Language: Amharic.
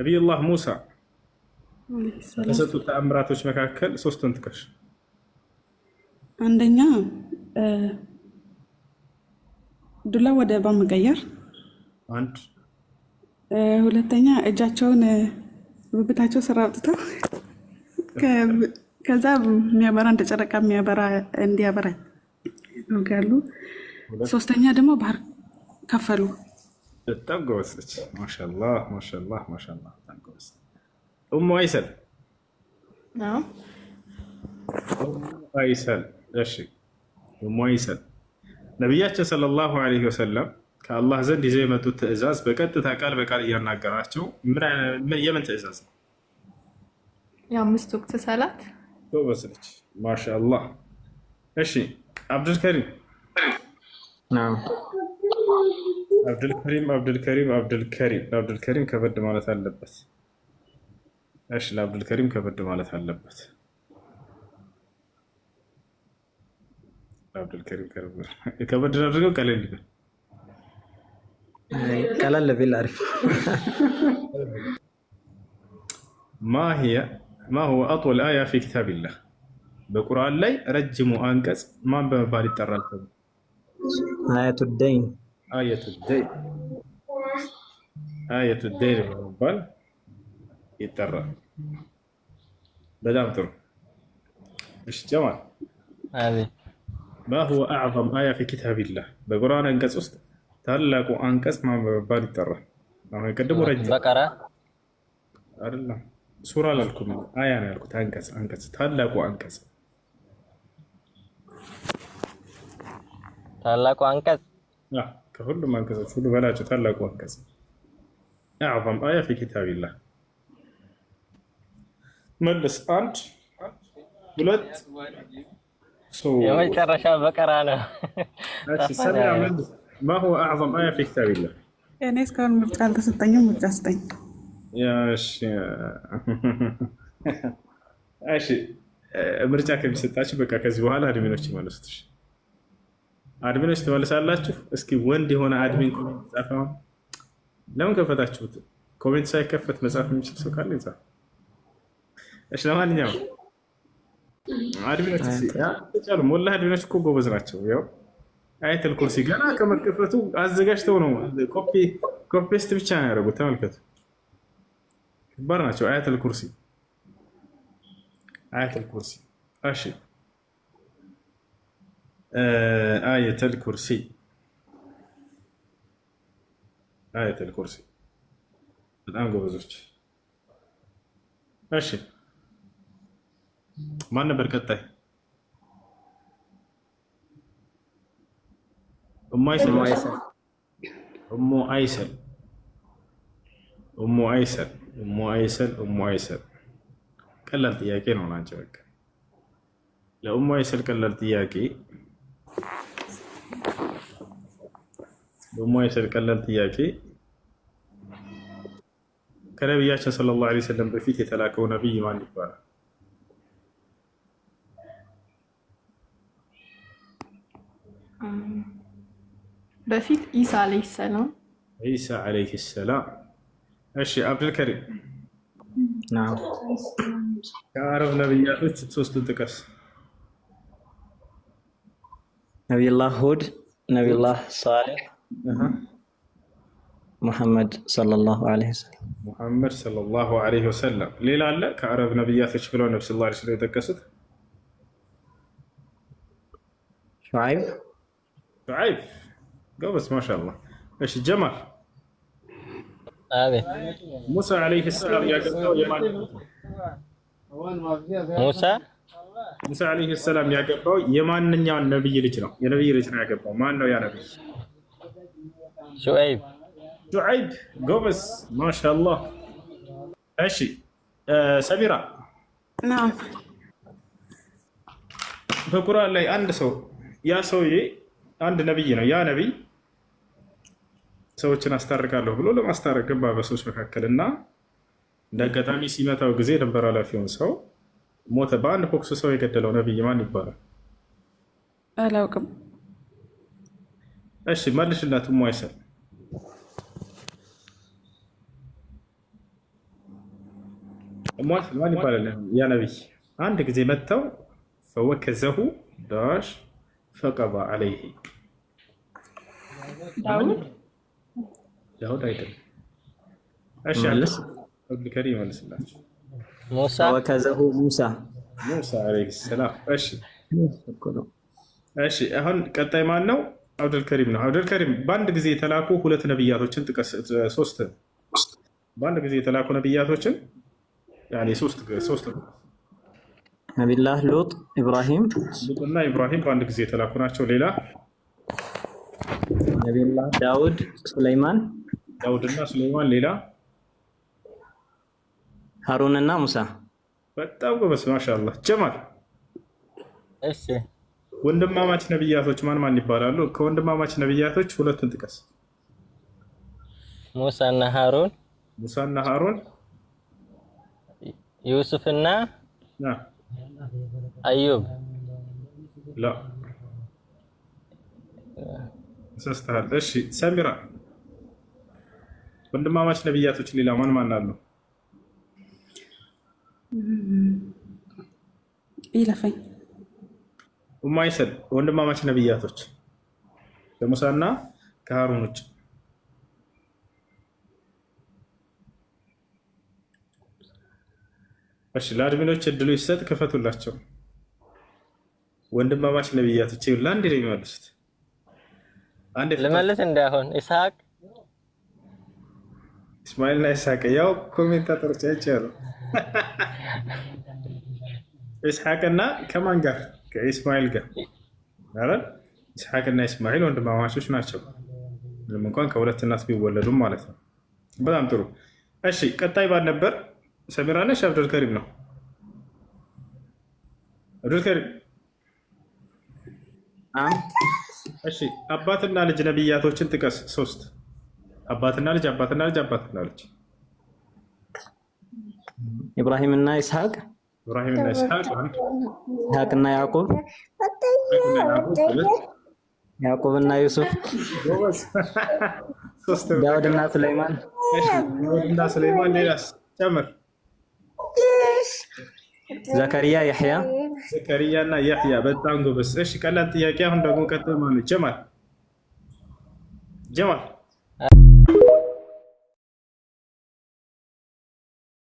ነቢዩላህ ሙሳ ከተሰጡት ተአምራቶች መካከል ሶስቱን ጥቀሽ። አንደኛ ዱላ ወደ እባብ መቀየር፣ አንድ። ሁለተኛ እጃቸውን ብብታቸው ስራ አውጥተው ከዛ የሚያበራ እንደ ጨረቃ የሚያበራ እንዲያበራ ያደርጋሉ። ሶስተኛ ደግሞ ባህር ከፈሉ። በጣም ጎበዝ ነች። ማሻአላህ ማሻአላህ ማሻአላህ፣ በጣም ጎበዝ። ኡሙ አይሰል፣ ኡሙ አይሰል። እሺ ኡሙ አይሰል፣ ነቢያችን صلى الله عليه وسلم ከአላህ ዘንድ ይዘው የመጡት ትዕዛዝ በቀጥታ ቃል በቃል እያናገራቸው የምን ትዕዛዝ ነው? የአምስት ወቅት ሰላት። ጎበዝ ነች። ማሻአላህ። እሺ አብዱልከሪም፣ አብዱልከሪም፣ አብዱልከሪም፣ አብዱልከሪም። ለአብዱልከሪም ከበድ ማለት አለበት። እሺ ለአብዱልከሪም ከበድ ማለት አለበት። ለአብዱልከሪም ከበድ አድርገው ቀለል ይበል። ቀለል ቢል አሪፍ። ما هي ما هو أطول آية في كتاب الله፣ በቁርአን ላይ ረጅሙ አንቀጽ ማን በመባል ይጠራል? آية الدين። آية الدين፣ آية الدين በመባል ይጠራል። በጣም ጥሩ። እሺ ጀማል፣ ما هو أعظم آية في كتاب الله፣ በቁርአን አንቀጽ ውስጥ ታላቁ አንቀጽ ማን በመባል ይጠራል? አሁን የቀድሞ ረጅም በቀራ። አይደለም፣ ሱራ አላልኩም፣ አያ ነው ያልኩት። አንቀጽ፣ አንቀጽ፣ ታላቁ አንቀጽ። ታላቁ አንቀጽ። ከሁሉም አንቀጾች ሁሉ በላጩ ታላቁ አንቀጽ፣ أعظم آية في كتاب الله። መልስ፣ አንድ፣ ሁለት። የመጨረሻ በቀራ ነው። ሰሚራ መልስ፣ ما هو أعظم آية في كتاب الله? እኔ እስካሁን ምርጫ አልተሰጠኝም። ምርጫ ስጠኝ። እሺ፣ ምርጫ ከሚሰጣችሁ በቃ ከዚህ በኋላ admin ኦች ይመልሱት። Admin ኦች ትመልሳላችሁ። እስኪ ወንድ የሆነ admin comment ጻፈ። ለምን ከፈታችሁት? Comment ሳይከፈት መጻፍ የሚችል ሰው ካለ ይጻፍ። እሺ፣ ለማንኛውም admin ኦች ጫሉ ወላሂ admin ኦች እኮ ጎበዝ ናቸው። ያው አየተል ኩርሲ ገና ከመከፈቱ አዘጋጅተው ነው፣ copy paste ብቻ ነው ያደረጉት። ተመልከቱ፣ ከባድ ናቸው። አየተል ኩርሲ፣ አየተል ኩርሲ። እሺ፣ አየተል ኩርሲ፣ አየተል ኩርሲ። በጣም ጎበዞች። እሺ፣ ማን ነበር ቀጣይ? ኡሙ አይሰል፣ ኡሙ አይሰል፣ ኡሙ አይሰል፣ ኡሙ አይሰል፣ ኡሙ አይሰል። ቀላል ጥያቄ ነው ላንቺ። በቃ ለኡሙ አይሰል ቀላል ጥያቄ፣ ለኡሙ አይሰል ቀላል ጥያቄ። ከነቢያችን صلى الله عليه وسلم በፊት የተላከው ነቢይ ማን ይባላል? በፊት ኢሳ عليه السلام። ዒሳ عليه السلام። እሺ አብዱልከሪም፣ ከአረብ ነቢያቶች ሶስቱን ጥቀስ። ነቢዩላህ ሁድ፣ ነቢዩላህ ሳሌሕ፣ ሙሐመድ صلى الله عليه وسلم። ሙሐመድ صلى الله عليه وسلم። ሌላ አለ ከአረብ ነቢያቶች ብለው ነብ صلى الله عليه وسلم የጠቀሱት? ሹዓይብ። ሹዓይብ፣ ጎበዝ፣ ማሻአላህ። እሺ ጀማል፣ አቤት። ሙሳ عليه السلام ያገባው የማን ሙሳ ሙሳ عليه السلام ያገባው የማንኛውን ነብይ ልጅ ነው? የነብይ ልጅ ነው ያገባው። ማን ነው ያ ነብይ? ሹዐይብ። ሹዓይብ፣ ጎበዝ፣ ማሻአላህ። እሺ ሰሚራ፣ በቁርአን ላይ አንድ ሰው፣ ያ ሰውዬ አንድ ነብይ ነው። ያ ነብይ ሰዎችን አስታርቃለሁ ብሎ ለማስታረቅ ገባ በሰዎች መካከል እና እንደ አጋጣሚ ሲመታው ጊዜ ድንበር ኃላፊውን ሰው ሞተ። በአንድ ቦክስ ሰው የገደለው ነብይ ማን ይባላል? አላውቅም። እሺ መልሽላት። ኡሙ አይሰል። ማን ይባላል ያ ነቢይ? አንድ ጊዜ መጥተው فوكزه dash فقضى عليه። ዳውድ። ዳውድ አይደለም። እሺ መልስ። አብዱልከሪም ይመልስላችሁ። ሙሳ። فوكزه موسى። ሙሳ عليه السلام። እሺ እሺ፣ አሁን ቀጣይ ማን ነው? አብዱልከሪም ነው። አብዱልከሪም፣ በአንድ ጊዜ የተላኩ ሁለት ነብያቶችን ጥቀስ። ሶስት፣ በአንድ ጊዜ የተላኩ ነብያቶችን ያኔ ሶስት ሶስት። ነቢላህ ሉጥ፣ ኢብራሂም። ሉጥና ኢብራሂም በአንድ ጊዜ የተላኩ ናቸው። ሌላ? ነቢላህ ዳውድ፣ ሱለይማን። ዳውድና ሱለይማን። ሌላ? ሀሩንና ሙሳ። በጣም ጎበዝ ማሻአላህ። ጀማል። እሺ። ወንድማማች ነብያቶች ማን ማን ይባላሉ? ከወንድማማች ነብያቶች ሁለቱን ጥቀስ። ሙሳና ሃሩን። ሙሳና ሃሩን። ዩሱፍና አዩብ። لا፣ ተሳስተሃል። እሺ ሰሚራ፣ ወንድማማች ነብያቶች ሌላ ማን ማን አሉ? ይለፈኝ። ኡማይሰል፣ ወንድማማች ነብያቶች ከሙሳና ከሃሩን ውጭ? እሺ ለ admin ኦች እድሉ ይሰጥ፣ ክፈቱላቸው። ወንድማማች ነብያቶች ይኸውልህ፣ አንድ ነው የሚመልሱት። አንድ። ልመልስ እንዳይሆን ኢስሐቅ። እስማኤልና ኢስሐቅ። ያው commentator ኦች አይቻሉ። ኢስሐቅና ከማን ጋር? ከኢስማኤል ጋር አይደል? ኢስሐቅና ኢስማኤል ወንድማማቾች ናቸው። ምንም እንኳን ከሁለት እናት ቢወለዱም ማለት ነው። በጣም ጥሩ። እሺ ቀጣይ ባል ነበር ሰሚራ ነሽ? አብዱልከሪም ነው። አብዱልከሪም። እሺ አባትና ልጅ ነብያቶችን ጥቀስ። ሶስት፣ አባትና ልጅ፣ አባትና ልጅ፣ አባትና ልጅ። ኢብራሂምና ኢስሐቅ። ኢብራሂምና ኢስሐቅ አንድ። ኢስሐቅና ያዕቆብ። ኢስሐቅና ያዕቆብ ሁለት። ያዕቆብና ዩሱፍ። ጎበዝ፣ ሶስት። ዳውድና ሱለይማን። እሺ ዳውድና ሱለይማን፣ ሌላስ ጨምር። ዘከሪያ፣ ያሕያ። ዘከሪያ እና ያሕያ። በጣም ጎበዝ። እሺ ቀላል ጥያቄ። አሁን ደግሞ ቀጥል ማለት ጀማል፣ ጀማል።